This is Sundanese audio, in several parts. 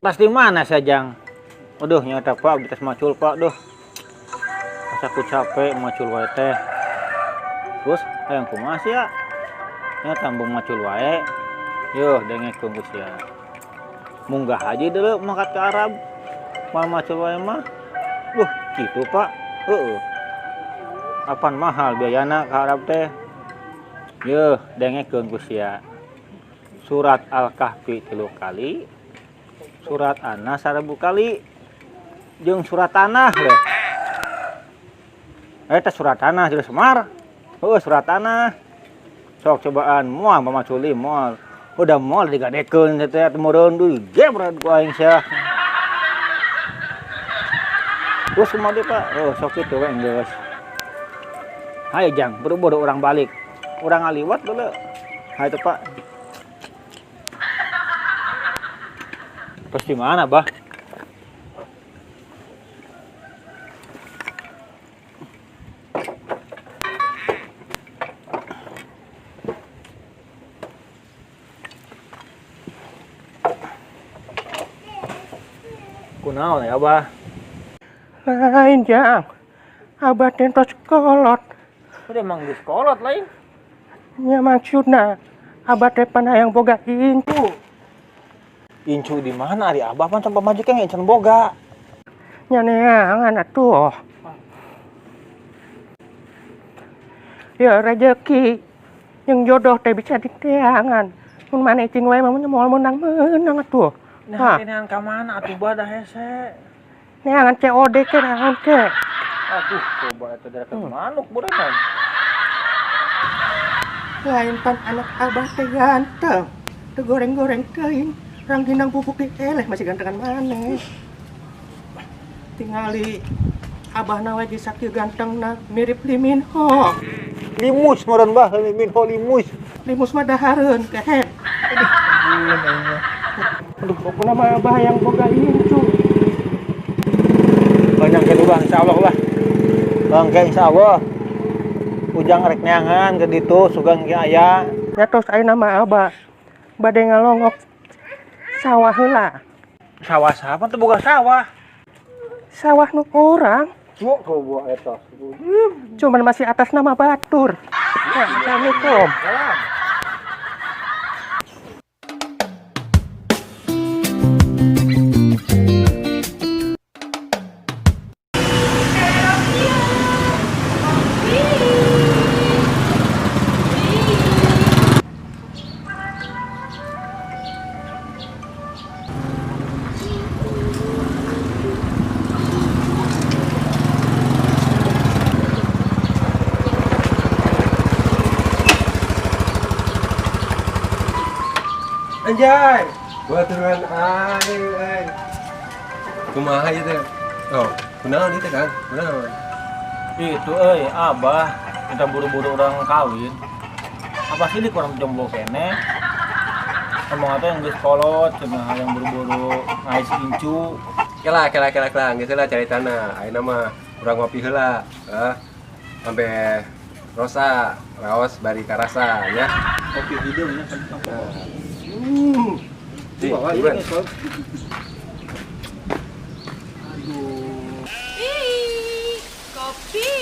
Tas di mana sajang? Aduh, nyata Pak, abdi tos macul Pak, duh. Asa ku capek macul wae teh. Terus hayang kumaha sia? Nya tambung macul wae. Yuh, dengekeun ku sia. Munggah haji deuleu mangkat ke Arab. Moal macul wae mah. Duh, kitu Pak. Heeh. Apan mahal biayana ka Arab teh. Yuh, dengekeun ku sia. Surat Al-Kahfi 3 kali, surat An-Nas 1000 kali, jeung surat tanah leh. Eta surat tanah jeung Semar. Heuh, surat tanah. Sok cobaan moal pamaculi moal. Udah moal digadekeun teh teh meureun deui gebret ku aing sia. Terus kumaha deui Pak? Oh, sok kitu we geus. Hayu jang, buru-buru urang balik. Urang ngaliwat deuleu. Hayu teh Pak. Terus di mana, Bah? Kunaon ya, Abah? Lain jang, Abah teh tos kolot. Udah emang geus kolot lain. Nya maksudna Abah teh pan hayang boga incu. Incu di mana ari Abah pan sampai maju ke encan boga. Nya neangan atuh. Ya rezeki yang jodoh teh bisa diteangan. Mun maneh cing wae mah moal menang-menang atuh. Nah, neangan ka mana atuh bah dah hese. Neangan COD ke naon ke. Aduh, coba eta dari manuk berenang. Lain pan anak Abah teh ganteng. Teu goreng-goreng teuing. Rangginang bubuk di eleh masih gantengan maneh. Tingali Abah nawe geus sakieu gantengna mirip Lee Min Ho. Limus meureun bah, Lee Min Ho limus. Limus mah dahareun kehed. Aduh, pokona mah Abah yang boga incu. Banyak ke Bang, insyaallah lah. Bang, ke insyaallah. Ujang rek neangan ke ditu sugan ke aya. Nya tos ayeuna mah Abah bade ngalongok sawah heula. Sawah siapa tuh boga sawah? Sawah nu urang. Cuk, coba eta. Cuman masih atas nama batur. Assalamualaikum. Anjay, baturan aing euy. Kumaha ieu teh? Oh, kunaon ieu teh, Kang? Kunaon? Itu euy, Abah minta buru-buru orang kawin. Apa sih di kurang jomblo kene? Ngomong atuh yang geus kolot, cenah yang buru-buru ngais incu. Kela, kela, kela, kela, geus heula cari tanah. Ayeuna mah urang ngopi heula, heuh. Sampai rosa, raos bari karasa nya. Kopi hideung nya. Di, buruan. Ih, kopi.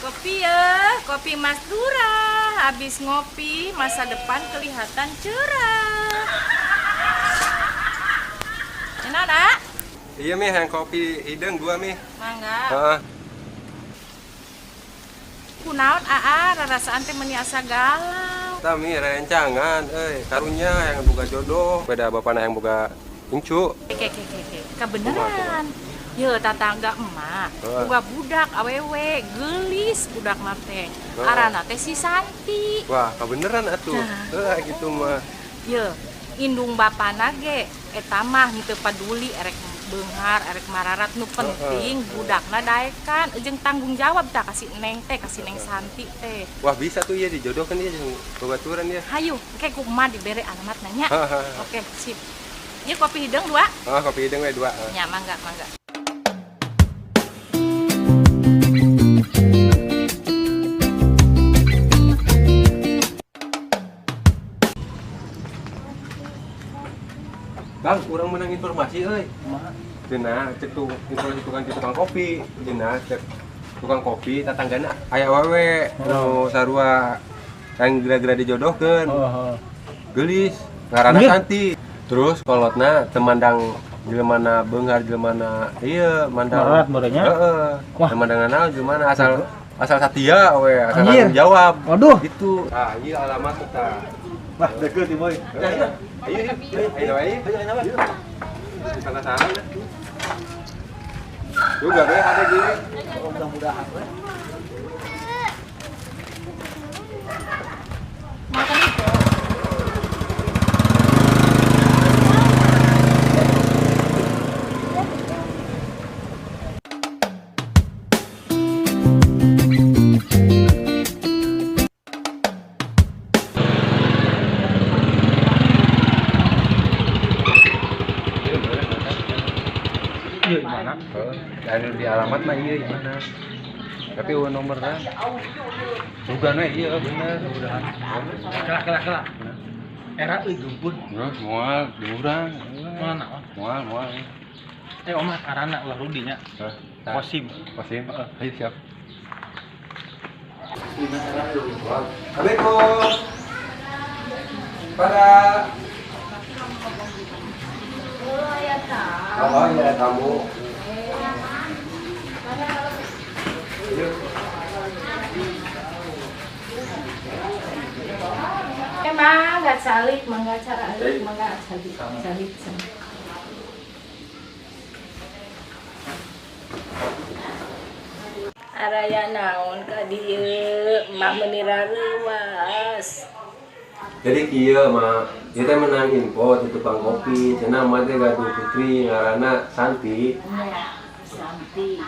Kopi ya, kopi Mas Lurah. Habis ngopi, masa depan kelihatan cerah. Enak, Nak? Iya, Mi, yang kopi hideung 2, Mi. Mangga. Heeh. Kunaon, Aa, rarasaan teh meuni asa galau. Tah, Mi, rencangan euy, karunya yang boga jodoh, beda bapana yang boga incu. Oke, oke, oke, oke. Kebeneran. Ye, tatangga emak, boga budak awewe, geulis budak mah teh. Arana teh si Santi. Wah, kebeneran atuh. Heuh, gitu mah. Ye, indung bapana ge eta mah henteu paduli erek beunghar, erek mararat, nu penting budakna daekan jeung tanggung jawab tah kasih neng teh, kasih neng Santi teh. Wah, bisa tuh ya dijodohkan dia jeung babaturan dia. Hayu, engke ku emak dibere alamat nanya. Oke, sip. Ieu kopi hideung 2? Heeh, kopi hideung we 2. Nya, mangga, mangga. Bang, Lang, urang menang informasi euy. Kumaha? Cenah cek tuh informasi tukang kopi, cenah cek tukang kopi tatanggana aya awewe nu sarua yang gara-gara dijodohkeun. Heeh. Geulis, ngaranna Santi. Terus kolotna teu mandang jelemana beunghar jelemana ieu mandang. Mararat meureunnya. Heeh. Wah. Teu mandang naon jelemana asal asal satia we, asal Anjir. tanggung jawab. Waduh. Gitu. Ah, ieu alamat kita. Wah, deket ieu boy. Ayo, ayo, ayo, ayo, ayo. Sana-sana. Juga deh ada gini. Mudah-mudahan we. Makan itu. Ieu mana? Dari di alamat mah iya gimana? Tapi eueuh nomorna. Bukan we iya bener. Mudah-mudahan. Kelak kelak kelak. Era euy geumpun. Terus moal di urang. Moal naon? Moal moal. Eh omah karana ulah rudi nya. Hah? Kosim. Kosim. Ayo siap. Assalamualaikum. Pada. Oh iya tamu. Mangga calik, mangga calik, mangga calik, calik. Araya naon ka dieu, mah meuni rareuwas. Jadi kieu mah, ieu teh menang info di tukang kopi, cenah mah teh gaduh putri ngaranna Santi. Nya, Santi.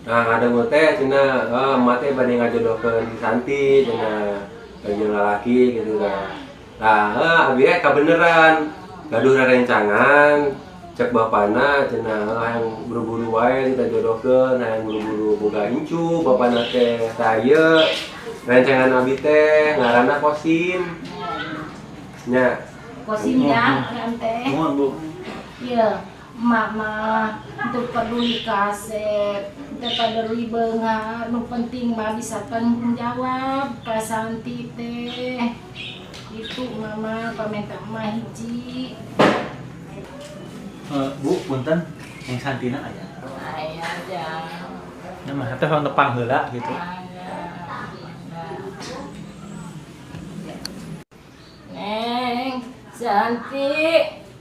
Nah, ngadengu teh cenah, emak teh bade ngajodohkeun si Santi cenah jeung lalaki gitu kan. Nah, abi teh kabeneran gaduh rerencangan cek bapana cenah hayang buru-buru wae kita jodohkeun, hayang buru-buru boga incu bapana teh. Tah ieu rencangan abi teh ngaranna Kosim. Nya. Kosim ya, ngaran teh. Nuhun, Bu. Iya, emak mah teu peduli kasep, teu peduli beunghar, nu penting mah bisa tanggung jawab ka Santi teh. Itu mama paminta mah hiji. Bu, punten yang Santina aya. Aya jang. Nya mah teh hoyong tepang heula gitu. Neng, Santi,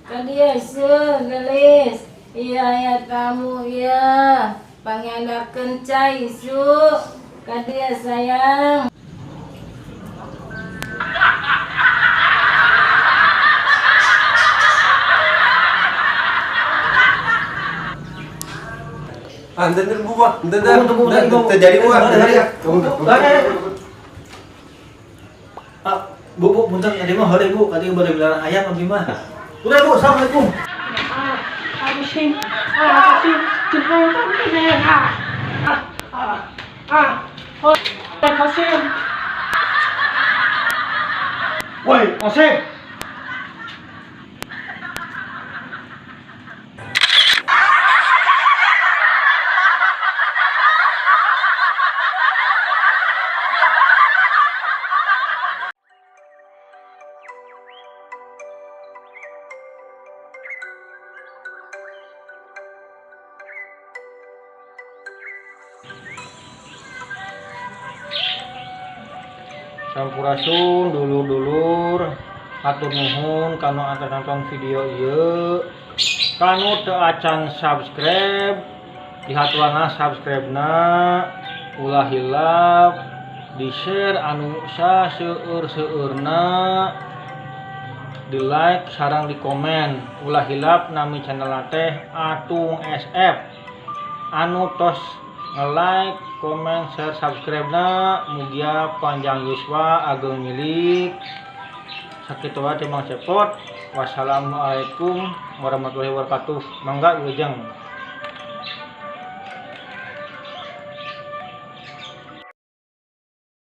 ka dieu seuh geulis. Iya ya tamu iya. Pangandakeun cai su. Ka dieu sayang. Ah, bentar, Bu, bentar, bentar, terjadi, Bu, bentar ya. Ah, Bu, Bu, punten tadi mah heureuy, Bu, tadi bade bilang ayam abdi mah. Udah, Bu, assalamualaikum. Kosim, ah Kosim, jeung hayang teh. Ah, ah, ah, oh, Kosim. Woi, Kosim. Sampurasun dulur-dulur, hatur nuhun kanu antar nonton video ieu. Kanu teu acan subscribe, dihaturana subscribe-na, ulah hilap, di-share anu saseueur-seueurna, di like sareng di komen. Ulah hilap nami channel teh Atung SF. Anu tos nge-like, komen, share, subscribe na, mugia panjang yuswa ageng milik. Sakitu wae teh Mang Cepot. Wassalamualaikum warahmatullahi wabarakatuh. Mangga wilujeng.